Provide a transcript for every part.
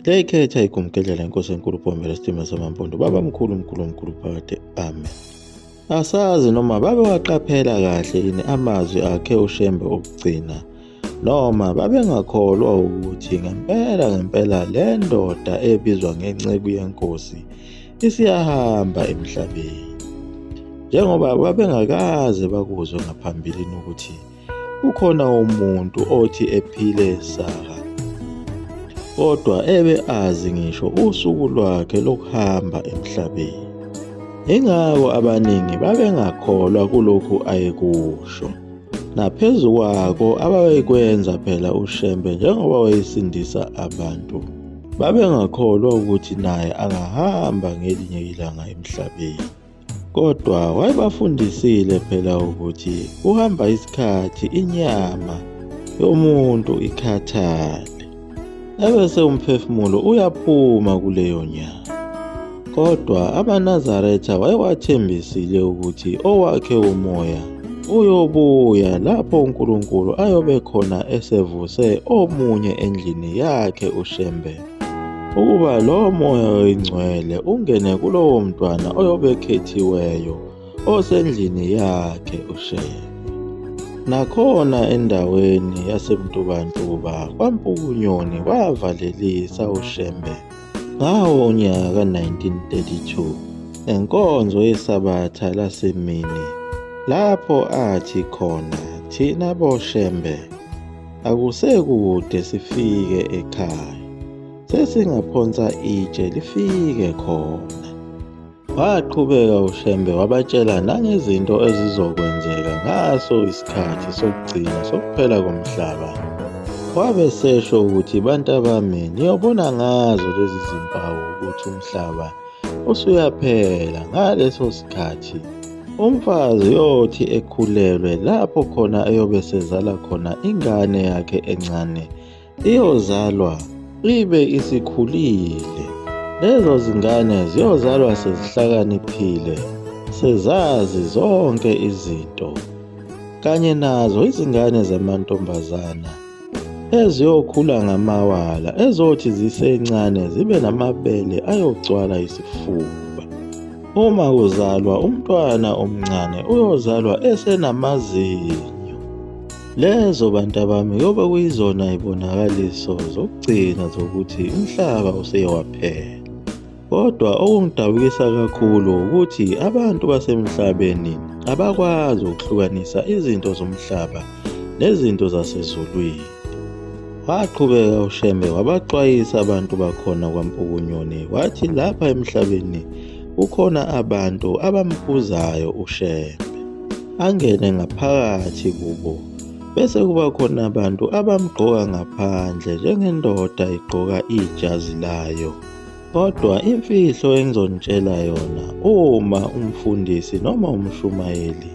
Leyikhetha igumgedlela inkosi enkulu Bhombela Sidima samaMpondo baba mkhulu mkhulu mkhulu phakade amen. Asazi noma babewaqaphela kahle yini amazwi akhe uShembe okugcina noma babengakholwa ukuthi ngempela ngempela le ndoda ebizwa ngenceku yenkosi isiyahamba emhlabeni njengoba babengakaze bakuzwe ngaphambilini ukuthi kukhona umuntu othi ephile saka kodwa ebe azi ngisho usuku lwakhe lokuhamba emhlabeni. Ingakho abaningi babengakholwa kulokhu ayekusho. Naphezu kwako ababekwenza phela uShembe njengoba wayesindisa abantu, babengakholwa ukuthi naye angahamba ngelinye ilanga emhlabeni. Kodwa wayebafundisile phela ukuthi kuhamba isikhathi inyama yomuntu ikhathale, ebese umphefumulo uyaphuma kuleyo nyama. Kodwa amaNazaretha wayewathembisile ukuthi owakhe umoya uyobuya lapho uNkulunkulu ayobe khona esevuse omunye endlini yakhe uShembe ukuba lowo moya oyingcwele ungene kulowo mntwana oyobe ekhethiweyo osendlini yakhe uShembe. Nakhona endaweni yaseMtubantuba kwaMpukunyoni wavalelisa uShembe ngawo unyaka ka-1932 ngenkonzo yeSabatha lasemini lapho athi khona thina boShembe Akusekude sifike ekhaya, sesingaphonsa itshe lifike khona. Waqhubeka uShembe wabatshela nangezinto ezizokwenzeka ngaso isikhathi sokugcina sokuphela komhlaba. Wabe sesho ukuthi bantabami niyobona ngazo lezi zimpawu ukuthi umhlaba usuyaphela ngaleso sikhathi umfazi uyothi ekhulelwe lapho khona eyobe sezala khona ingane yakhe encane iyozalwa ibe isikhulile lezo zingane ziyozalwa sezihlakaniphile sezazi zonke izinto kanye nazo izingane zamantombazana eziyokhula ngamawala ezothi zisencane zibe namabele ayogcwala isifuba. Uma kuzalwa umntwana omncane uyozalwa esenamazinyo. Lezo bantabami kuyobe kuyizona ibonakaliso zokugcina zokuthi umhlaba usewaphela. Kodwa okungidabukisa kakhulu ukuthi abantu basemhlabeni abakwazi ukuhlukanisa izinto zomhlaba nezinto zasezulwini. Waqhubeka uShembe wabaxwayisa abantu bakhona kwaMpukunyoni wathi lapha emhlabeni kukhona abantu abamphuzayo uShembe angene ngaphakathi kubo bese kuba khona abantu abamgqoka ngaphandle njengendoda igqoka ijazi layo. Kodwa imfihlo engizonitshela yona uma umfundisi noma umshumayeli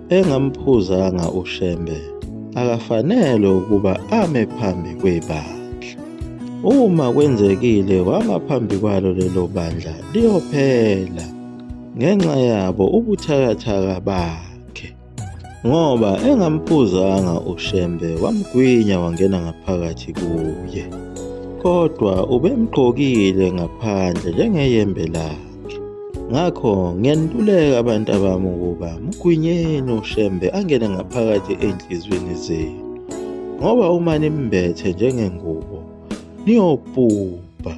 engamphuzanga uShembe akafanele ukuba ame phambi kwebandla. Uma kwenzekile wama phambi kwalo lelo bandla liyophela ngenxa yabo ubuthakathaka bakhe. Ngoba engamphuzanga uShembe wamgwinya wangena ngaphakathi kuye. Kodwa ubemgqokile ngaphandle njengeyembe lakhe. Ngakho ngiyanituleka abantu abami ukuba mgwinyeni uShembe angene ngaphakathi ey'nhliziyweni zenu. Ngoba uma nimbethe njengengubo niyobhubha.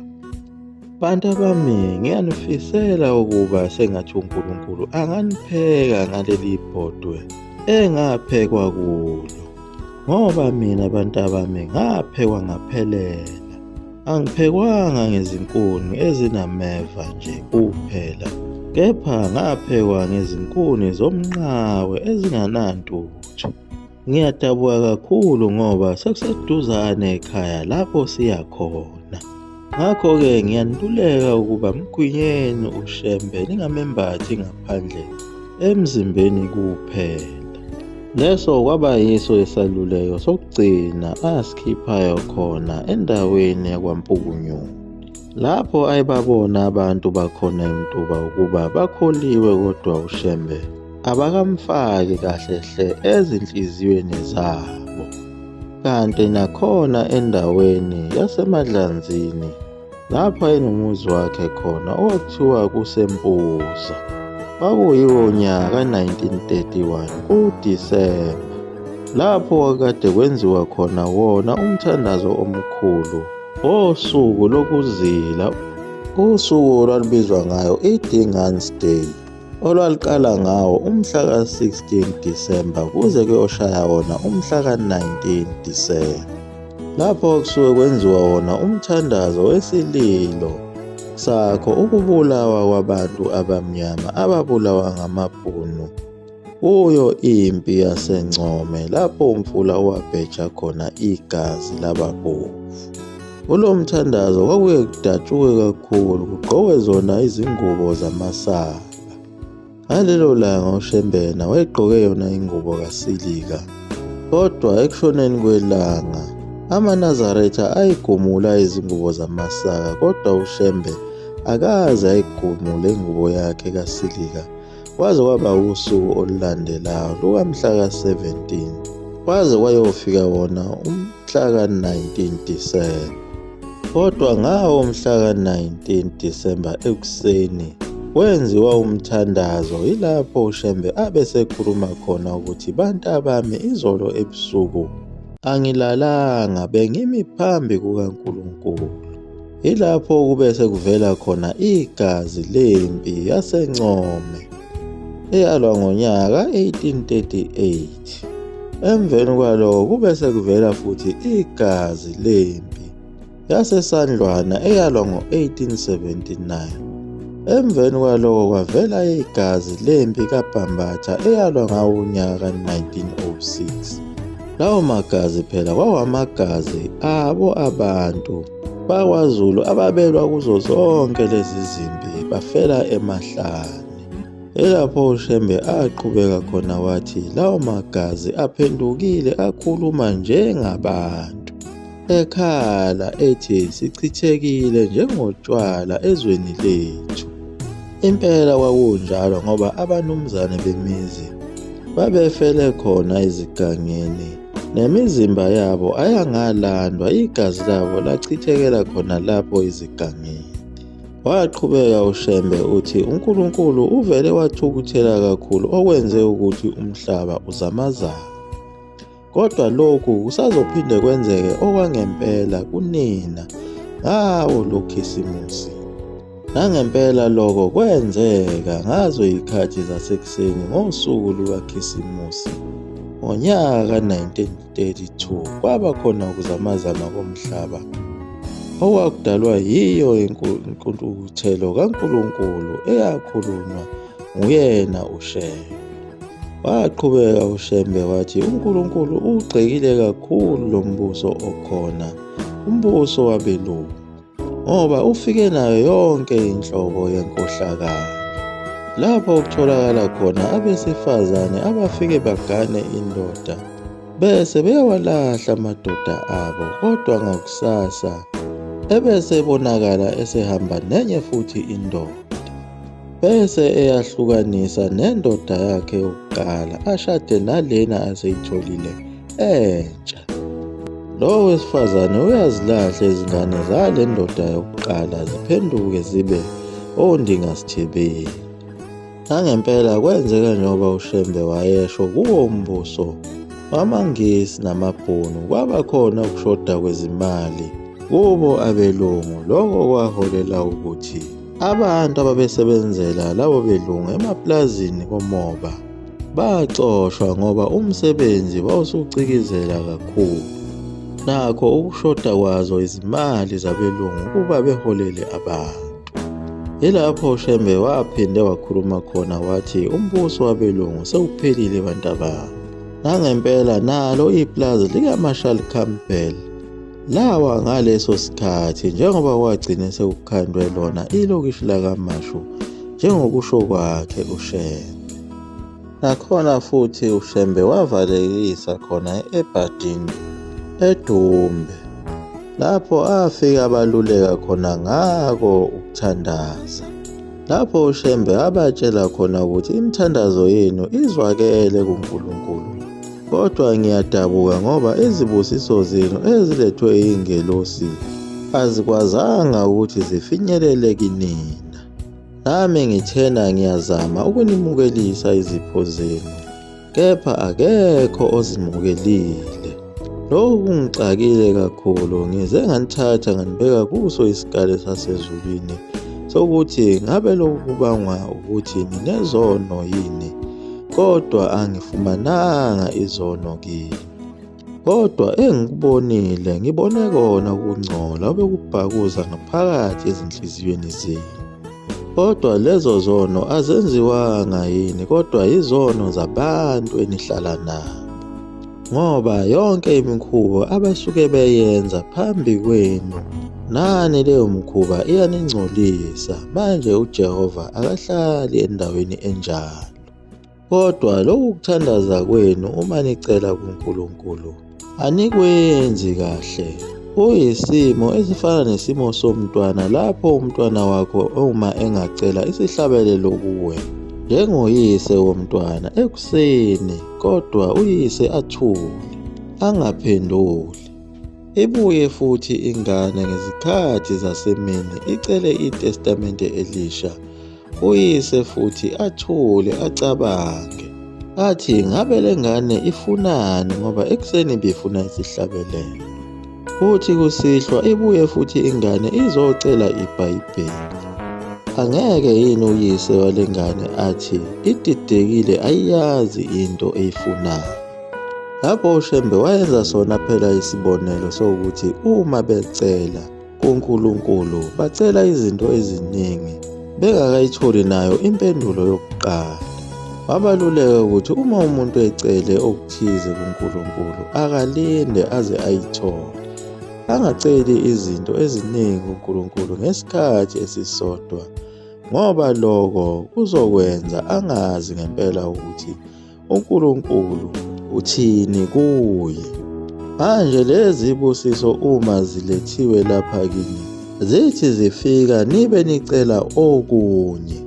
Bantabami, ngiyanifisela ukuba sengathi uNkulunkulu anganipheka ngaleli bhodwe engaphekwa kulo. Ngoba mina bantabami ngaphekwa ngaphelela. Angiphekwanga ngezinkuni ezinameva nje kuphela, kepha ngaphekwa ngezinkuni zomnqawe ezinganantuthu. Ngiyadabuka kakhulu ngoba sekuseduzane ekhaya lapho siya khona. Ngakho-ke ngiyaniluleka ukuba mgwinyeni uShembe ningamembathi ngaphandle emzimbeni kuphela. Leso kwaba yiso isaluleko sokugcina asikhiphayo khona endaweni yakwaMpukunyoni. Lapho ayebabona abantu bakhona eMtuba ukuba bakholiwe kodwa uShembe abakamfaki kahle hle ezinhliziyweni zabo. Kanti nakhona endaweni yaseMadlanzini lapho ayenomuzi wakhe khona okuthiwa kuseMpuza. Kwakuyiwo nyaka 1931 kuDisemba lapho kwakade kwenziwa khona wona umthandazo omkhulu wosuku lokuzila, usuku olwalubizwa ngayo iDingaan's Day, olwaluqala ngawo umhla ka-16 Disemba kuze kuyoshaya wona umhla ka-19 Disemba, lapho kusuke kwenziwa wona umthandazo wesililo sakho ukubulawa kwabantu abamnyama ababulawa ngamabhunu kuyo impi yaseNcome lapho umfula owabheja khona igazi lababomvu. Kulo mthandazo kwakuye kudatshuke kakhulu kugqokwe zona izingubo zamasaka. Ngalelo langa uShembe yena wayegqoke yona ingubo kasilika, kodwa ekushoneni kwelanga amaNazaretha ayigumula izingubo zamasaka, kodwa uShembe akaze ayigumule ingubo yakhe kasilika kwaze kwaba usuku olulandelayo lukamhla ka-17 kwaze kwayofika wona umhla ka-19 Disemba. Kodwa ngawo mhla ka-19 Disemba ekuseni kwenziwa umthandazo, yilapho uShembe abesekhuluma khona ukuthi bantabami izolo ebusuku angilalanga, bengimi phambi kukaNkulunkulu. Yilapho kube sekuvela khona igazi lempi yaseNcome eyalwa ngonyaka 1838. Emveni kwaloko kube sekuvela futhi igazi lempi yaseSandlwana eyalwa ngo-1879. Emveni kwaloko kwavela igazi lempi kaBhambatha eyalwa ngawo unyaka ka-1906. Lawo magazi phela kwawamagazi abo abantu bakwaZulu ababelwa kuzo zonke lezi zimpi bafela emahlane. Elapho uShembe aqhubeka khona wathi lawo magazi aphendukile akhuluma njengabantu, ekhala ethi sichithekile njengotshwala ezweni lethu. Impela kwakunjalo ngoba abanumzane bemizi babefele khona ezigangeni nemizimba yabo ayangalandwa, igazi labo lachithekela khona lapho ezigangeni. Waqhubeka uShembe uthi uNkulunkulu uvele wathukuthela kakhulu okwenze ukuthi umhlaba uzamazame. Kodwa lokhu kusazophinde kwenzeke okwangempela kunina ngawo lo Khisimusi. Nangempela lokho kwenzeka ngazo izikhathi zasekuseni ngosuku lukaKhisimusi ngonyaka ka-1932 kwaba khona ukuzamazama komhlaba okwakudalwa yiyo intukuthelo kaNkulunkulu eyakhulunywa nguyena uShembe. Waqhubeka uShembe wathi uNkulunkulu uwugxekile kakhulu lo mbuso okhona, umbuso wabelungu, ngoba ufike nayo yonke inhlobo yenkohlakalo. Lapho kutholakala khona abesifazane abafike bagane indoda bese beyawalahla amadoda abo, kodwa ngakusasa ebese ebonakala esehamba nenye futhi indoda, bese eyahlukanisa nendoda yakhe yokuqala ashade nalena aseyitholile entsha. Lo wesifazane uyazilahla izingane zale ndoda yokuqala ziphenduke zibe ondingasithebeni. Nangempela kwenzeka njengoba uShembe wayesho kuwo umbuso wamaNgisi namaBhunu kwaba khona ukushoda kwezimali kubo abelungu. Lokho kwaholela ukuthi abantu ababesebenzela labo belungu emapulazini omoba baxoshwa ngoba umsebenzi wawusucikizela kakhulu. Nakho ukushoda kwazo izimali zabelungu ukuba beholele abantu. Yilapho uShembe waphinde wakhuluma khona wathi umbuso wabelungu sewuphelile bantabami. Nangempela nalo ipulazi likaMarshall Campbell lawa ngaleso sikhathi njengoba kwagcine sekukhandwe lona ilokishi lakaMashu njengokusho kwakhe uShembe. Nakhona futhi uShembe wavalelisa khona e-Aberdeen, eDumbe, lapho afika abaluleka khona ngako ukuthandaza. Lapho uShembe abatshela khona ukuthi imithandazo yenu izwakele kuNkulunkulu, kodwa ngiyadabuka ngoba izibusiso zenu ezilethwe yingelosi Azikwazanga ukuthi zifinyelele kinina. Nami ngithena ngiyazama ukunimukelisa izipho zenu, kepha akekho ozimukelile. Lokhu kungixakile kakhulu, ngize nganithatha nganibeka kuso isikali sasezulwini sokuthi ngabe lokhu kubangwa ukuthi ninezono yini, kodwa angifumananga izono kini. Kodwa engikubonile, ngibone kona ukungcola obekubhakuza ngaphakathi ezinhliziyweni zenu. Kodwa lezo zono azenziwanga yini, kodwa yizono zabantu enihlala nabo. Ngoba yonke imikhuba abasuke beyenza phambi kwenu, nani leyo mikhuba iyaningcolisa. Manje uJehova akahlali endaweni enjalo. Kodwa lokhu kuthandaza kwenu uma nicela kuNkulunkulu anikwenzi kahle. Kuyisimo esifana nesimo somntwana lapho umntwana wakho uma engacela isihlabelelo kuwe njengoyise womntwana ekuseni kodwa uyise athule angaphenduli. Ibuye futhi ingane ngezikhathi zasemini icele iTestamente Elisha Uyise futhi athule acabange athi ngabe le ngane ifunani ngoba ekuseni ibifuna isihlabelelo. Kuthi kusihlwa ibuye futhi ingane izocela iBhayibheli. Angeke yini uyise wale ngane athi ididekile ayiyazi into eyifunayo. Lapho uShembe wayenza sona phela isibonelo sokuthi uma becela kuNkulunkulu bacela izinto eziningi bengakayitholi nayo impendulo yokuqala. Wabaluleka ukuthi uma umuntu ecele okuthize kuNkulunkulu akalinde aze ayithole. Angaceli izinto eziningi kuNkulunkulu ngesikhathi esisodwa ngoba lokho kuzokwenza angazi ngempela ukuthi uNkulunkulu uthini kuye. Manje lezi busiso uma zilethiwe lapha kini, zithi zifika nibe nicela okunye.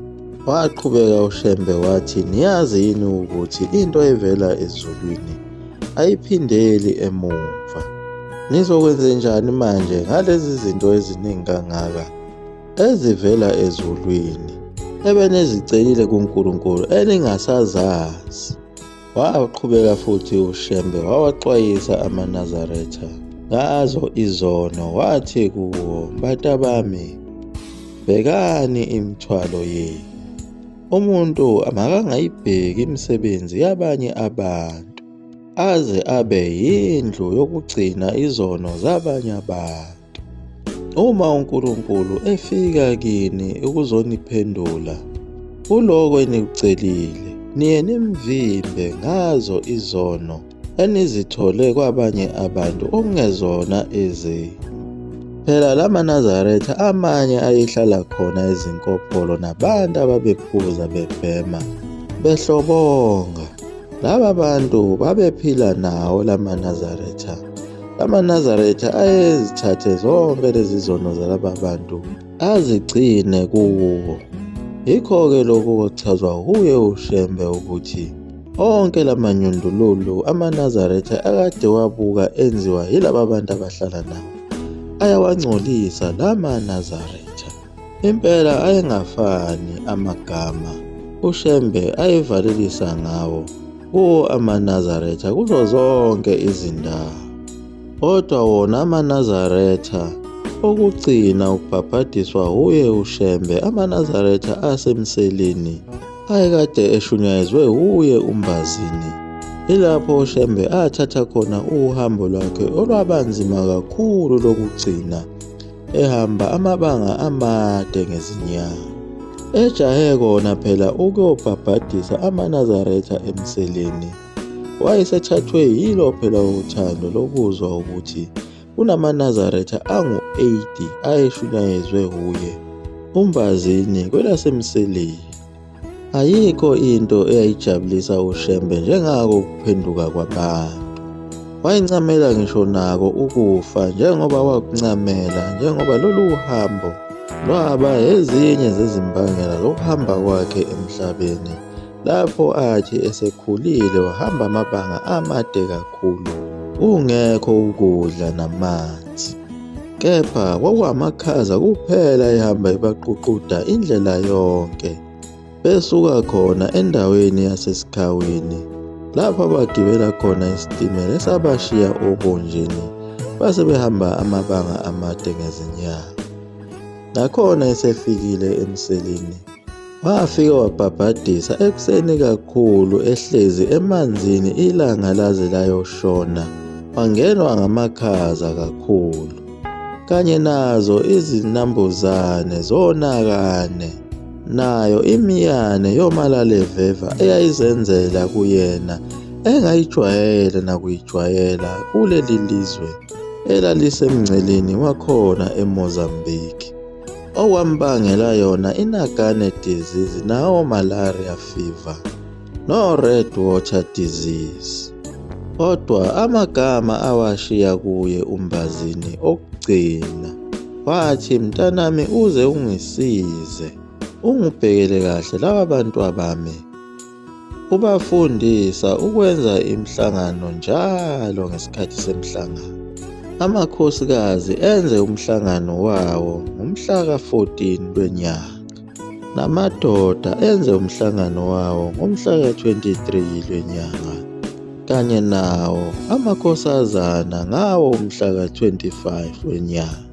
Waqhubeka uShembe wathi, niyazi yini ukuthi into evela ezulwini ayiphindeli emuva. Nizokwenzenjani manje ngalezi zinto eziningi kangaka ezivela ezulwini ebenizicelile kuNkulunkulu eningasazazi. Waqhubeka futhi uShembe wawaxwayisa amaNazaretha ngazo izono, wathi kuwo, Bantabami, bhekani imithwalo yenu. Umuntu makangayibheki imisebenzi yabanye abantu, aze abe yindlu yokugcina izono zabanye abantu. Uma uNkulunkulu efika kini ukuzoniphendula kuloko enikucelile, niye nimvimbe ngazo izono enizithole kwabanye abantu okungezona ezenu. Phela la maNazaretha amanye ayehlala khona ezinkopholo nabantu ababephuza bebhema behlobonga. Laba bantu babephila nawo la maNazaretha. AmaNazaretha ayezithathe zonke lezi zono zalaba bantu azigcine kuwo. Yikho-ke lokhu kuchazwa huye uShembe ukuthi onke la manyundululu amaNazaretha akade wabuka enziwa yilaba bantu abahlala nawo ayawangcolisa la maNazaretha. Impela ayengafani amagama uShembe ayevalelisa ngawo kuwo amaNazaretha kuzo zonke izindawo. Kodwa wona amaNazaretha okugcina ukubhabhadiswa wuye uShembe, amaNazaretha aseMseleni ayekade eshunyayezwe wuye uMbazini. Ilapho uShembe athatha khona uhambo lwakhe olwabanzima kakhulu lokugcina ehamba amabanga amade ngezinyawo. Ejahe kona phela ukuyobhabhadisa amaNazaretha emseleni. Wayesethathwe yilo phela uthando lokuzwa ukuthi kunamaNazaretha angu-80 ayeshunyayezwe wuye uMbazini kwelasemseleni. Ayikho into eyayijabulisa uShembe njengako ukuphenduka kwabantu. Wayencamela ngisho nako ukufa njengoba wakuncamela njengoba lolu hambo lwaba ezinye zezimbangela zokuhamba kwakhe emhlabeni lapho athi esekhulile wahamba amabanga amade kakhulu kungekho ukudla namanzi. Kepha kwakungamakhaza kuphela ehamba ebaququda indlela yonke. Besuka khona endaweni yaseSikhawini lapho abagibela khona isitimela esabashiya oBonjeni base behamba amabanga amade ngezinyawo. Nakhona esefikile eMseleni wafike wabhabhadisa ekuseni kakhulu ehlezi emanzini ilanga laze layoshona wangenwa ngamakhaza kakhulu kanye nazo izinambuzane zonakane nayo imiyane yomalaleveva eyayizenzela kuyena engayijwayele nakuyijwayela kuleli lizwe elalisemngceleni wakhona eMozambique okwambangela yona inagane disease nawo malaria fever no-red water disease. Kodwa amagama awashiya kuye uMbazini okugcina wathi mntanami uze ungisize ungibhekele kahle laba bantwabami Ubafundisa ukwenza imihlangano njalo ngesikhathi semihlangano. Amakhosikazi enze umhlangano wawo ngomhla ka-14 lwenyanga, namadoda enze umhlangano wawo ngomhla ka-23 lwenyanga, kanye nawo amakhosazana ngawo umhla ka-25 wenyanga.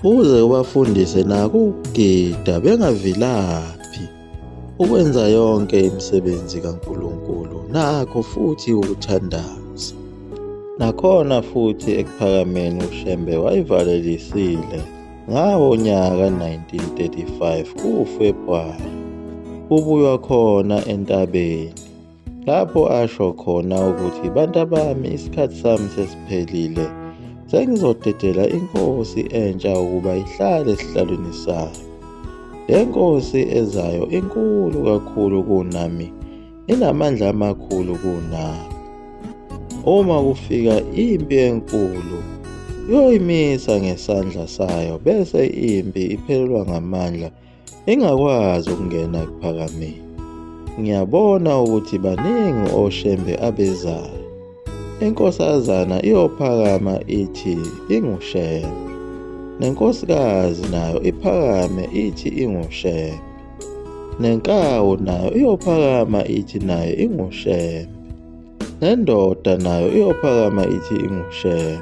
Uze ubafundise nakugida bengavilaphi. Ukwenza yonke imisebenzi kaNkulunkulu nakho futhi ukuthandaza. Nakhona futhi ekuphakameni uShembe wayivalelisile ngawo nyaka 1935 kuFebruwari kubuywa khona entabeni lapho asho khona ukuthi bantabami isikhathi sami sesiphelile sengizodedela inkosi entsha ukuba ihlale esihlalweni sayo. Le nkosi ezayo inkulu kakhulu kunami, inamandla amakhulu kunami. Uma kufika impi enkulu, uyoyimisa ngesandla sayo bese impi iphelelwa ngamandla ingakwazi ukungena ekuphakameni. Ngiyabona ukuthi baningi oShembe abezayo. Inkosazana iyophakama ithi inguShembe, nenkosikazi nayo iphakame ithi inguShembe, nenkawu nayo iyophakama ithi nayo inguShembe, nendoda nayo iyophakama ithi inguShembe.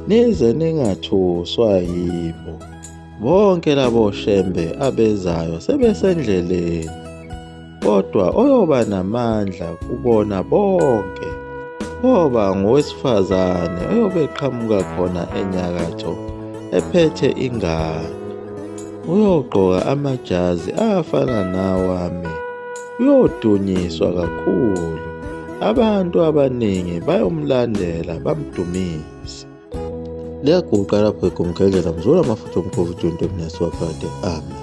Nize ningathuswa yibo. Bonke labo Shembe abezayo sebesendleleni. Kodwa oyoba namandla kubona bonke koba ngowesifazane oyobe eqhamuka khona enyakatho ephethe ingane. Uyogqoka amajazi afana nawami, uyodunyiswa kakhulu. Abantu abaningi bayomlandela bamdumise. Liyaguqa lapho igumgedlela mzula amafutha omkhovu 20 mnesi waphakade. Amen.